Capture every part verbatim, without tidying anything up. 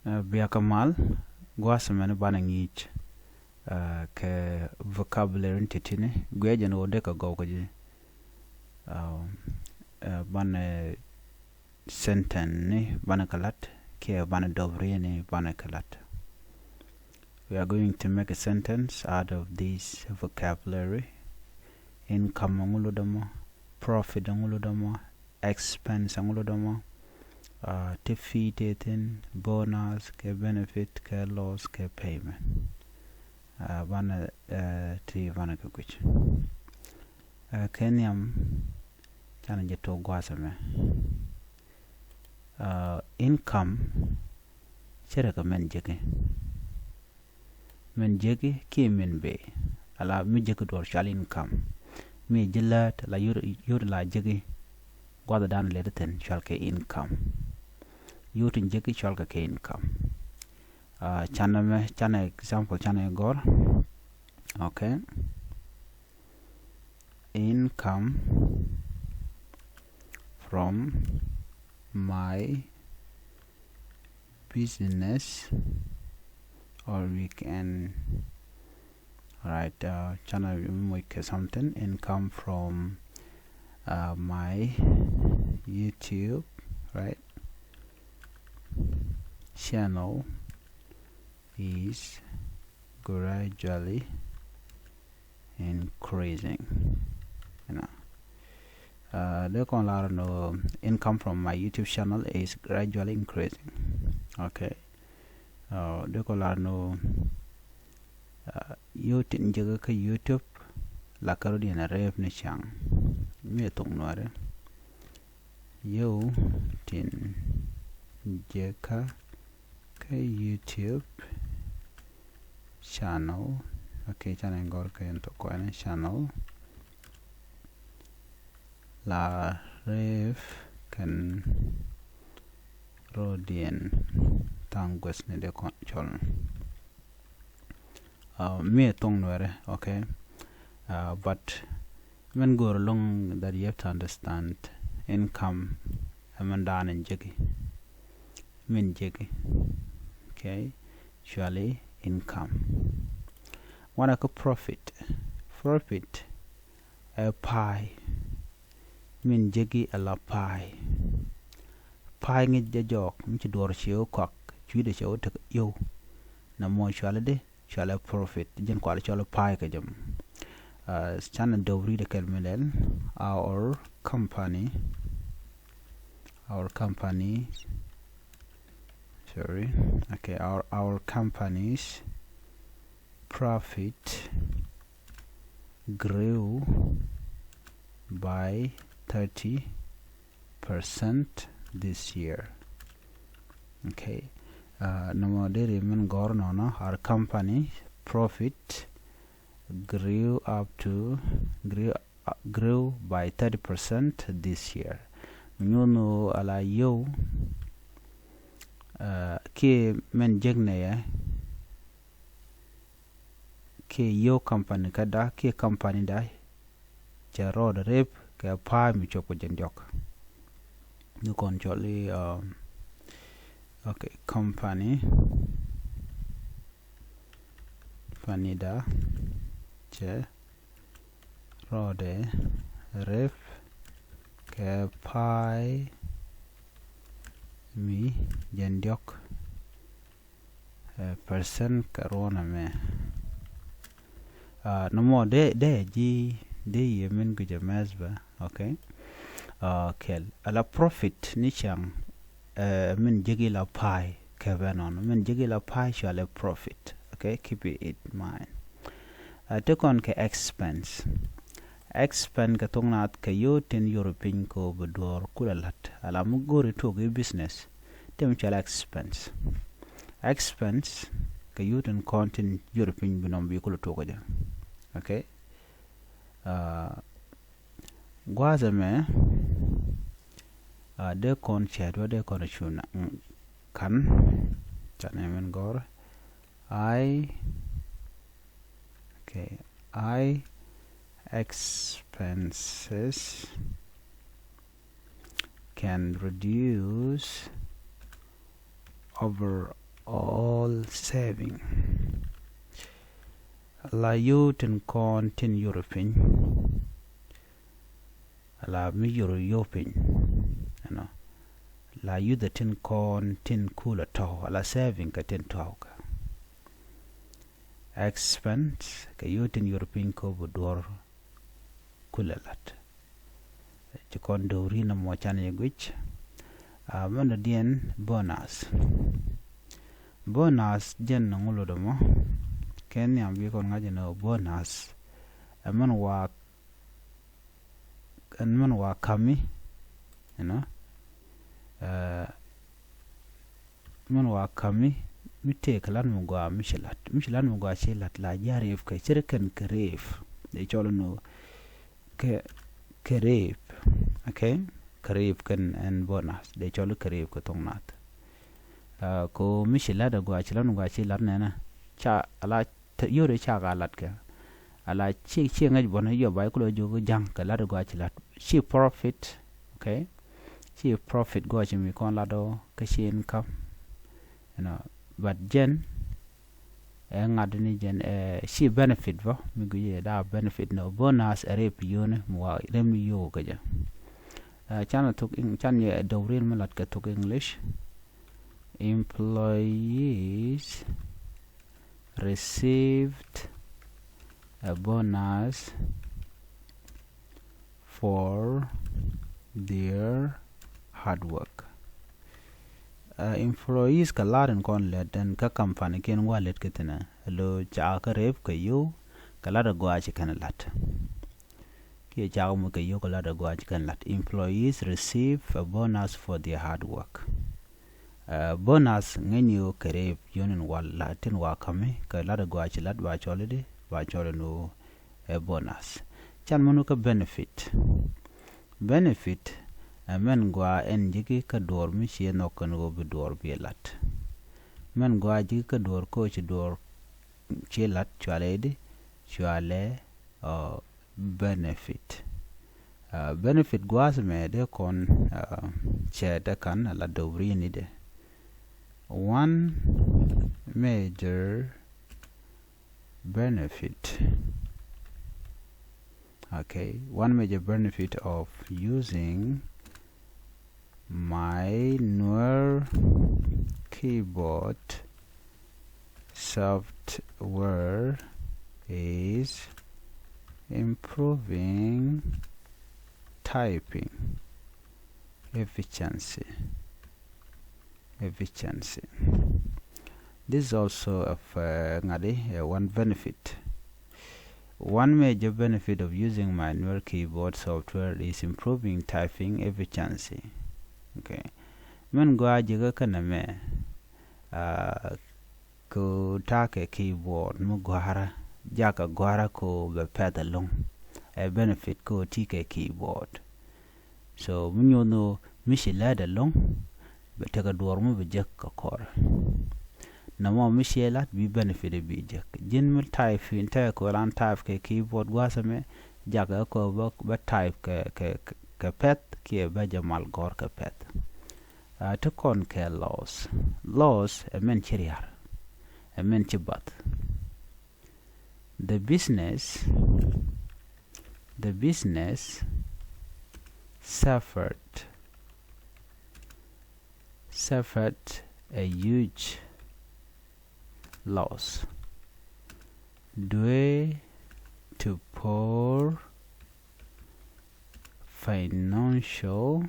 Ɛ, bia kɛ mal, gua̱a̱th mɛn banɛ ŋi̱i̱c, ɛ, kɛ vocabulary ni ti̱ti̱ni, guiɛ jɛn ɣöö dee kɛ gɔw kɛ ji̱. Ɛ, ɛ, banɛ sentence ni banɛ kɛ la̱t, kiɛ banɛ dɔpri ni banɛ kɛ la̱t. We are going to make a sentence out of this vocabulary. Income ŋulu dɔmɔ, profit ŋulu dɔmɔ, expense ŋulu dɔmɔ, uh, ti fee ti thin, bonus kɛ benefit kɛ loss kɛ payment. Uh, banɛ, uh, ti banɛ kɛ guic. Uh, kɛ nhiam canɛ jɛ tok gua̱a̱th ɛmɛ. Uh, income cɛ rɛ kɛ mɛn jeki. Mɛn jeki kiɛ mɛn bee. Ala mi jeki duɔr cual income. Mi ji̱ läät la yot, yot la jeki. Gua̱th dan lɛ ti thin cual kɛ income. Yot in jeki cual kɛ kɛ income. Uh, canɛ mɛ, canɛ example, canɛ gɔr. Okay. Income from my business, or we can write, uh, canɛ mɛ kɛ something, income from, uh, my YouTube, right, channel is gradually increasing. You know, uh, dee kɔn lar nɔ income from my YouTube channel is gradually increasing. Okay. Uh, dee kɔn lar nɔ, uh, yio̱w tin jeki kä YouTube la kärɔ̱diɛn a rep ni ca̱ŋ. Mi thok nuɔri. Yio̱w tin jeki kä YouTube channel. Okay, canɛ gɔr kɛ in thok kuɛn channel. La rep kɛn rɔ̱diɛn tha̱a̱ŋ guɛth ni dee kɔn cɔl. Uh, mi thok nuɛri, okay. Uh, but mɛn go̱o̱r lo̱ŋ that you have to understand income, ɛ mɛn dan in jeki. Mɛn jeki. Okay. Cuali income. Wanɛ kä profit. Profit ɛ pa̱a̱y. Mɛn jeki ɛ la pa̱a̱y. Pa̱a̱y ŋi̱c jɛ jɔɔk mi ci duɔr ci wä kɔak, cui̱dɛ cɛ wä tek yio̱w. Nɛ mɔ cuali di, cuali profit. Jɛn kuali cuali pa̱a̱y kɛ jɛ mɔ. Uh, canɛ dɔw ri̱t ɛ kɛl mi lɛl, our company, our company, sorry, okay, our, our company's profit grew by thirty percent this year. Okay. Uh, nɔmɔ deri min gɔr nɔnɔ, our company profit grew up to, grew, uh, grew by thirty percent this year. Mi nyuth ni ɣöö ala yio̱w, uh, kiɛ mɛn jek nɛyɛ, kiɛ yio̱w company käda kiɛ company da cɛ rɔɔdɛ rep kɛ pa̱a̱y mi cop kɛ jɛn diɔ̱k. Ni kɔn cɔl i̱, um, okay, company, company da cɛ rɔɔdɛ rep kɛ pa̱a̱y mi jɛn diɔ̱k. Eh, percent kɛ ruɔ̱n ɛmɛ. Ah, nɔmɔ dee, dee ji̱, dee yɛ min guic ɛ mɛth bä, okay? Ah, kɛl. Ala profit ni cäŋ, eh, min jeki la pa̱a̱y kɛ bɛ nɔnɔ. Min jeki la pa̱a̱y cualɛ profit, okay? Keep it in mind. Ah, ti kɔn kɛ expense. Expense kɛ thok naath kɛ yio̱w tin yor piny kɛ ɣöö bi duɔ̱ɔ̱r kulɛ la̱t. Ala mi go̱o̱ri tuɔk i̱ business, ti mi cualɛ expense. Expense kɛ yio̱w tin kɔn tin yor piny bi nɔm bi kulɛ tuɔk kɛ jɛ. Okay? Ah, gua̱a̱th ɛmɛ, ah, dee kɔn cɛɛt wä dee kɔn a cu na, mm, ka̱n, canɛ min gɔ̱r. I, okay, I expenses can reduce over, All saving. La yio̱w tin kɔn tin yio̱w piny. La mi yio̱w yio̱w piny. You know. La yio̱w tin kɔn tin kulɛ tɔ̱w. La saving kɛ tin tɔ̱w kɛ. Expense kɛ yio̱w tin yio̱w piny kɛ bi duɔ̱ɔ̱r kulɛ lat. Ci kɔn dɔ̱ri nɔmɔ can yɛ guic. Mɛn dɔ̱diɛn bonus. Bonus jɛn ni ŋu lot ɛmɔ. Kɛn nhiam bi kɔn ŋa̱c ni bonus. Ɛ mɛn wa, ɛ mɛn wa kami. You know. Mɛn wa kami mi tëëk lat mi gɔaa mi ci lat, mi ci lat mi gɔaa ci lat la ji̱ a rëëp kɛ ci rɛ kɛn kɛ rëëp. Dee cɔl ni kɛ, kɛ rëëp. Okay. Kɛ rëëp kɛn ɛn bonus dee cɔl kɛ rëëp kɛ thok nath. Ko mi ci lat a gɔaa ci lat mi gɔaa ci lat nɛnɛ ca a la yio̱w ca ka lat kɛ. A la ci ci ŋäc bɔn yio̱w ba kulɛ jiök ja̱ŋ kɛ lat a gɔaa ci lat ci profit. Okay. Ci profit gɔaa ci mi kɔn lat ɔ kä ci income. You know, but jɛn ɛ ŋa̱t ni jɛn ɛ ci benefit bä mi guic ɛ da benefit ni bonus ɛ rɛp yio̱wni mi wa rɛp ni yio̱w kä jɛ. Can thok can yɛ dɔw rin mi lat kɛ thok English. Employees received a bonus for their hard work. Employees kɛ lar in kɔn lɛt ɛn kä company kiɛn wa lɛt kä thinɛ lo ca kä rep kɛ yio̱w kɛ lat a gɔaa ci kɛn lat. Kiɛ ca kä muc kɛ yio̱w kɛ lat a gɔaa ci kɛn lat. Employees receive a bonus for their hard work. Bonus ŋäcni ɣöö kɛ rep yio̱w in wa la tin wa kämi kɛ lat a gɔaa ci lat ba cɔl i̱di ba cɔl in ɣöö ɛ bonus. Can mɛn kä benefit. Benefit ɛ mɛn gɔaa ɛn ji̱ki kä duɔ̱ɔ̱r mi ci ɛ nhɔk kɛn ɣöö bi duɔ̱ɔ̱r bi lat. Mɛn gɔaa ji̱ki kä duɔ̱ɔ̱r kä ɣöö ci duɔ̱ɔ̱r ci lat cualɛ i̱di cualɛ benefit. Benefit gua̱a̱th mɛ dee kɔn cɛ dee kan a la dɔw ri ni dee. One major benefit. Okay, one major benefit of using my Nuer keyboard software is improving typing efficiency. Efficiency. This is also of ŋa̱di one benefit. One major benefit of using my Nuer keyboard software is improving typing efficiency. Okay. Mɛn gɔaa ji̱kä kɛnɛ mɛ kɛ ta̱a̱ kɛ keyboard mi gɔ̱a̱rä jakä gɔ̱a̱rä kɛ bɛ pɛth ɛlɔ̱ŋ. Ɛ benefit kɛ ti kɛ keyboard. So mi nyoth ni mi ci lät ɛlɔ̱ŋ bɛ tekɛ duɔ̱ɔ̱r mi bɛ jek kɛ kɔr. Nɔmɔ mi ci lat bi benefit bi jek ji̱n mi type in tekɛ kɛ ran type kɛ keyboard gua̱a̱th ɛmɛ jakä kɛ bä type kɛ kɛ kɛ pɛth kiɛ bä jɛ mal gɔ̱r kɛ pɛth. Ti kɔn kɛ loss. Loss ɛ mɛn ci riar ɛ mɛn ci bath. The business, the business suffered, suffered a huge loss due to poor financial,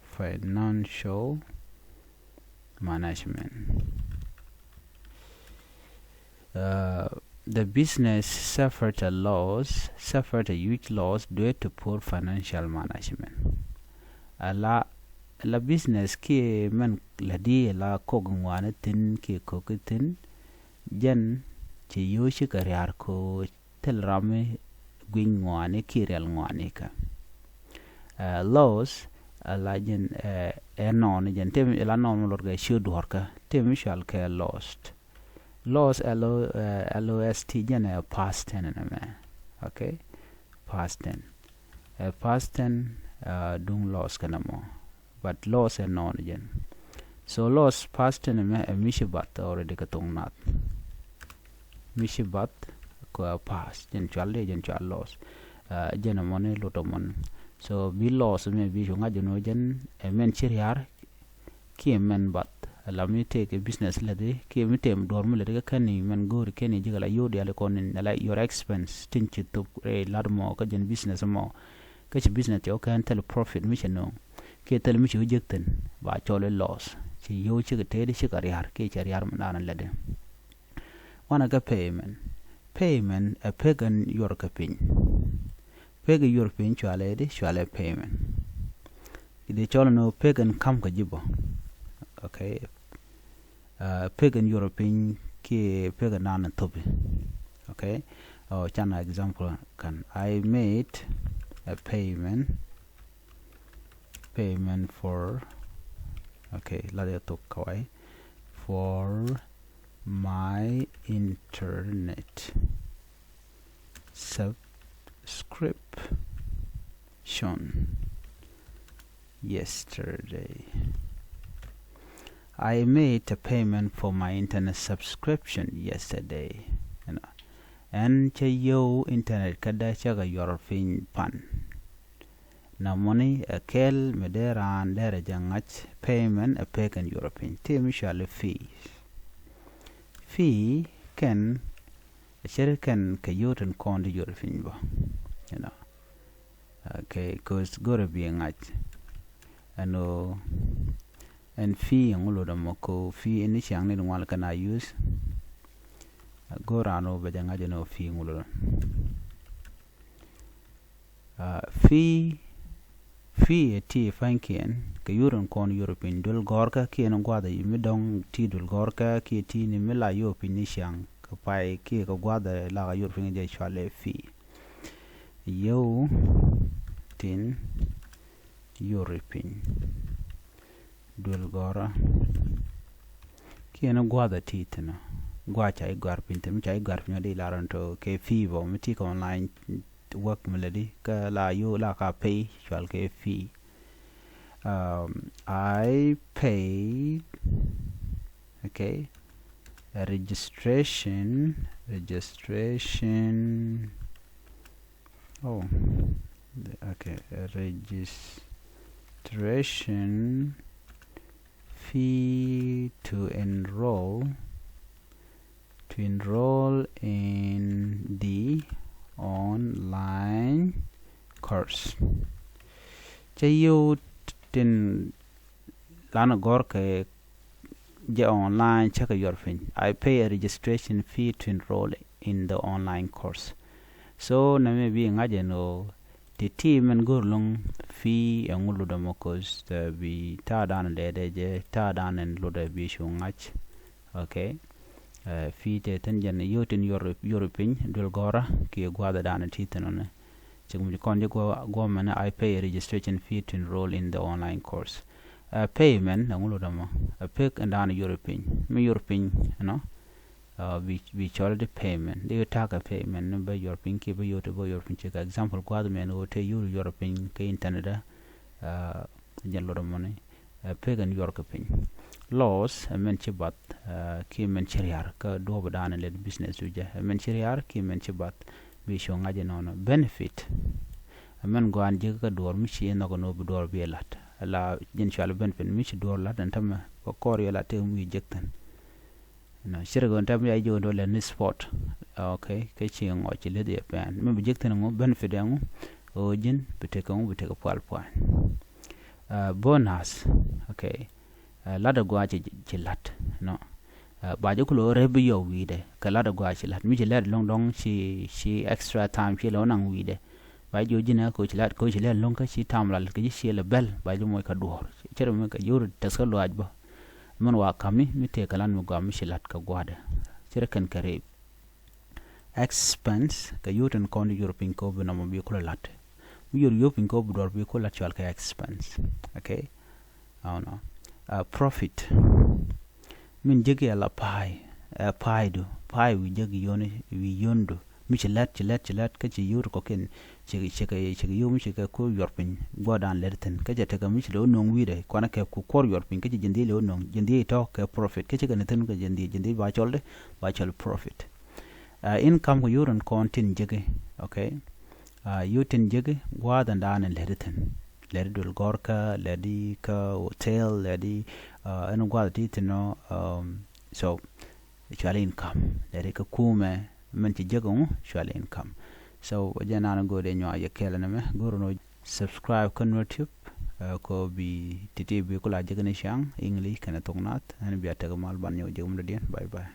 financial management. The business suffered a loss, suffered a huge loss due to poor financial management. Ala, ala business kiɛ mɛn la di ala kok ŋuani thin kiɛ kok thin. Jɛn ci yo̱o̱ ci kɛ riar ko thil ram mi guic ŋuani kiɛ rial ŋuani kɛ. Loss ala jɛn ɛ nɔɔni jɛn tëë mi la nɔɔni mi lot kɛ ci duɔ̱ɔ̱r kɛ tëë mi cual kɛ lost. Loss, L O, L O S T, jɛn ɛ past tense ɛmɛ. Okay. Past tense. Ɛ past tense duŋ loss kɛn ɛmɔ. But loss ɛ nɔɔni jɛn. So loss past tense mɛ ɛ mi ci bath already kɛ thok Naath. Mi ci bath kɛ past, jɛn cɔal dee jɛn cɔal loss. Jɛn ɛmɔni lot ɛmɔni. So bi loss mɛ bi cu ŋa̱c ɛn ɣöö jɛn ɛ mɛn ci ria̱r kiɛ mɛn bath. Ala mi tëëkɛ business läthi kiɛ mi tëë duɔ̱ɔ̱r mi läthi kä kɛn i̱ mɛn go̱o̱ri kɛn i̱ ji̱ kɛ la yio̱w diaal ikɔn in ala your expense tin ci thop rɛy la̱t mɔ kä jɛn business mɔ. Kä ci business cɛ wä kɛn thil profit mi cɛ nööŋ kiɛ thil mi ci wä jek thi̱n ba cɔl i̱ loss. Ci yio̱w cikɛ teet i̱ cikɛ ria̱r kiɛ cɛ ria̱r mi da̱a̱n in läthi. Wanɛ kɛ payment. Payment ɛ pek ɛn yuɔr kɛ piny. Pek ɛ yuɔr piny cualɛ di cualɛ payment. Di cɔl ni pek ɛn kam kɛ ji̱ bä. Okay. Pek ɛn yuɔr piny kiɛ pek ɛn nan thopi. Okay. Can example kan I made a payment, payment for, okay, la de thok kawai, for my internet subscription yesterday. I made a payment for my internet subscription yesterday. Ɛn cä yio̱w internet kädä cä kɛ yuɔr piny pan. Na mɔni ɛ kɛl mi dee raan derɛ jɛ ŋa̱c payment ɛ pek ɛn yuɔr piny ti mi cuali fee. Fee kɛn ɛ cɛri kɛn kɛ yio̱w tin kɔn ti yuɔr piny bä. Okay, cause go̱rɛ bi ŋa̱c ɛn ɣöö ɛn fee ɛŋu lot ɛmɔ ko fee ɛn ni ciaŋ ni di ŋual kɛn a use. Go̱r raan ɣöö bɛ jɛ ŋa̱c ɛn ɣöö fee ɛŋu lot ɛmɔ. Fee, fee ɛ ti pa̱nykiɛn kɛ yio̱w tin kɔn yuɔr piny duel gɔ̱rkä kiɛ ni gua̱dhɛ mi dɔ̱ŋ ti duel gɔ̱rkä kiɛ ti ni mi la yio̱w piny ni ciaŋ kɛ pay kiɛ kɛ gua̱dhɛ la kɛ yuɔr piny jɛ cualɛ fee. Yio̱w tin yuɔr piny duel gɔ̱rä kiɛ ni gua̱dhɛ ti thi̱n ɔ. Gua̱ ca i̱ gɔ̱a̱r piny thi̱n mi ca i̱ gɔ̱a̱r piny ɔ di lar ɛn to kɛ fee bä mi ti kɛ online work mi lɛ di kä la yio̱w la ka pay cual kɛ fee. I paid, okay, a registration, registration, oh, okay, a registration fee to enroll, to enroll in the online course. Cä yio̱w tin lan gɔ̱r kɛ jɛ online cä kɛ yuɔr piny. I pay a registration fee to enroll in the online course. So nɛ mi bi ŋa̱c ɛn ɣöö ti ti mɛn go̱r lo̱ŋ fee ɛŋu lotdɛ mɔ, cause bi ta̱a̱ dan dɛɛdɛ jɛ ta̱a̱ dan ɛn lotdɛ bi cu ŋa̱c. Okay. Fee tɛ thin jɛn yio̱w tin yuɔr piny duel gɔ̱rä kiɛ gua̱dhɛ dan ti thin ɔnɛ. Cik mi kɔn jɛ guɔ mɛn I pay a registration fee to enroll in the online course. Payment ɛŋu lotdɛ mɔ ɛ pek ɛn dan yuɔr piny mi yuɔr piny ɛnɔ. Bi cɔl di payment di ta̱a̱ kɛ payment ni bä yuɔr piny kiɛ bä yio̱w ti bä yuɔr piny. Cik example gua̱dhɛ mɛn ɣöö te yio̱w yuɔr piny kɛ internet ɛ. Jɛn lotdɛ mɔni ɛ pek ɛn yuɔr kɛ piny. Loss ɛ mɛn ci bath kiɛ mɛn ci ria̱r kä duɔ̱ɔ̱p dan lɛ business du jɛ ɛ mɛn ci ria̱r kiɛ mɛn ci bath. Bi cu ŋa̱c ɛnɔnɔ benefit. Ɛ mɛn gɔaa ɛn jiäkä kä duɔ̱ɔ̱r mi ci nhɔk ɛn ɣöö bi duɔ̱ɔ̱r bi ɛ la̱t. Ala jɛn cual benefit mi ci duɔ̱ɔ̱r la̱t ɛn tämɛ kɛ kɔr yɛ la tëë mi jek thi̱n. Nɔ ci rɛ gɔn tɛm ya ji̱ wä dɔlɛ ni sport. Okay, kä ci ŋɔ ci leth yɛ pɛn mi bi jek thi̱n ŋu benefit ɛŋu. Ɣöö ji̱n bi tekɛ ŋu bi tekɛ pual puany. Bonus. Okay. Lat ɛ gɔaa ci lat nɔ. Ba ji̱ kulo rep bi yɔw wi̱i̱dɛ kɛ lat ɛ gɔaa ci lat mi ci lɛt lo̱ŋ dɔ̱ŋ ci ci extra time ci lɛ wä naŋ wi̱i̱dɛ. Ba ji̱ ji̱n ɛ ko ci lat ko ci lɛt lo̱ŋ kä ci tam lal kɛ ji̱ ci lɛ bɛl ba ji̱ moc kɛ duɔ̱ɔ̱r. Cɛ rɛ mi kɛ ji̱ wä tɛth kä luaac bä. Mɛn wa kami mi tëë kɛ lat mi gɔaa mi ci lat kɛ gua̱dɛ. Cɛ rɛ kɛn kɛ rep. Expense kɛ yio̱w tin kɔn yuɔr piny kɛ wä bi nɔmɔ bi kulɛ la̱t. Mi yuɔr yio̱w piny kɛ wä bi duɔr bi kulɛ la̱t cual kɛ expense. Okay. Awnɔ. Profit. Min jek yɛ la pa̱a̱y ɛ pa̱a̱ydu pa̱a̱y wi̱i̱ jek yio̱ni wi̱i̱ yiondu. mi ci lät, ci lät, ci lät, kä ci yio̱w ti kɔ̱kiɛn, ci, ci kɛ, ci kɛ yio̱w mi ci kɛ kuɔr yuɔr piny gua̱a̱thdan lät thi̱n. Kä cɛ tekɛ mi ci lɛ wä nööŋ wi̱i̱dɛ, kuanɛ kɛ ku kuɔr yuɔr piny, kä ci ji̱n dhieec lɛ wä nööŋ, ji̱n dhieec tɔ̱ kɛ profit, kä ci kɛn thi̱n kɛ ji̱n dhieec, ji̱n dhieec ba cɔl dee, ba cɔl profit. Aa, income kɛ yio̱w tin kɔn tin jeki, okay? Aa, yio̱w tin jeki gua̱a̱thdan in lät thi̱n. Lät duël gɔ̱rkä, lät kä hotel, lät, aa, ɛn gua̱a̱th ti thi̱n nɔ, um, so, cuali income. Lät kä kumɛ, min ci jek ŋu, cuali income. So, jɛ nan go̱o̱dɛ nyuak yɛ kɛɛl nɛmɛ, go̱o̱r nɔ subscribe kä Nuer Tube, aa, kɔ bi ti̱ti̱ bi kula jek ni ciaŋ, English kɛnɛ thok nath, ɛn bia tek mal ban nyɔk jek mi dɔ̱diɛn. Bye bye.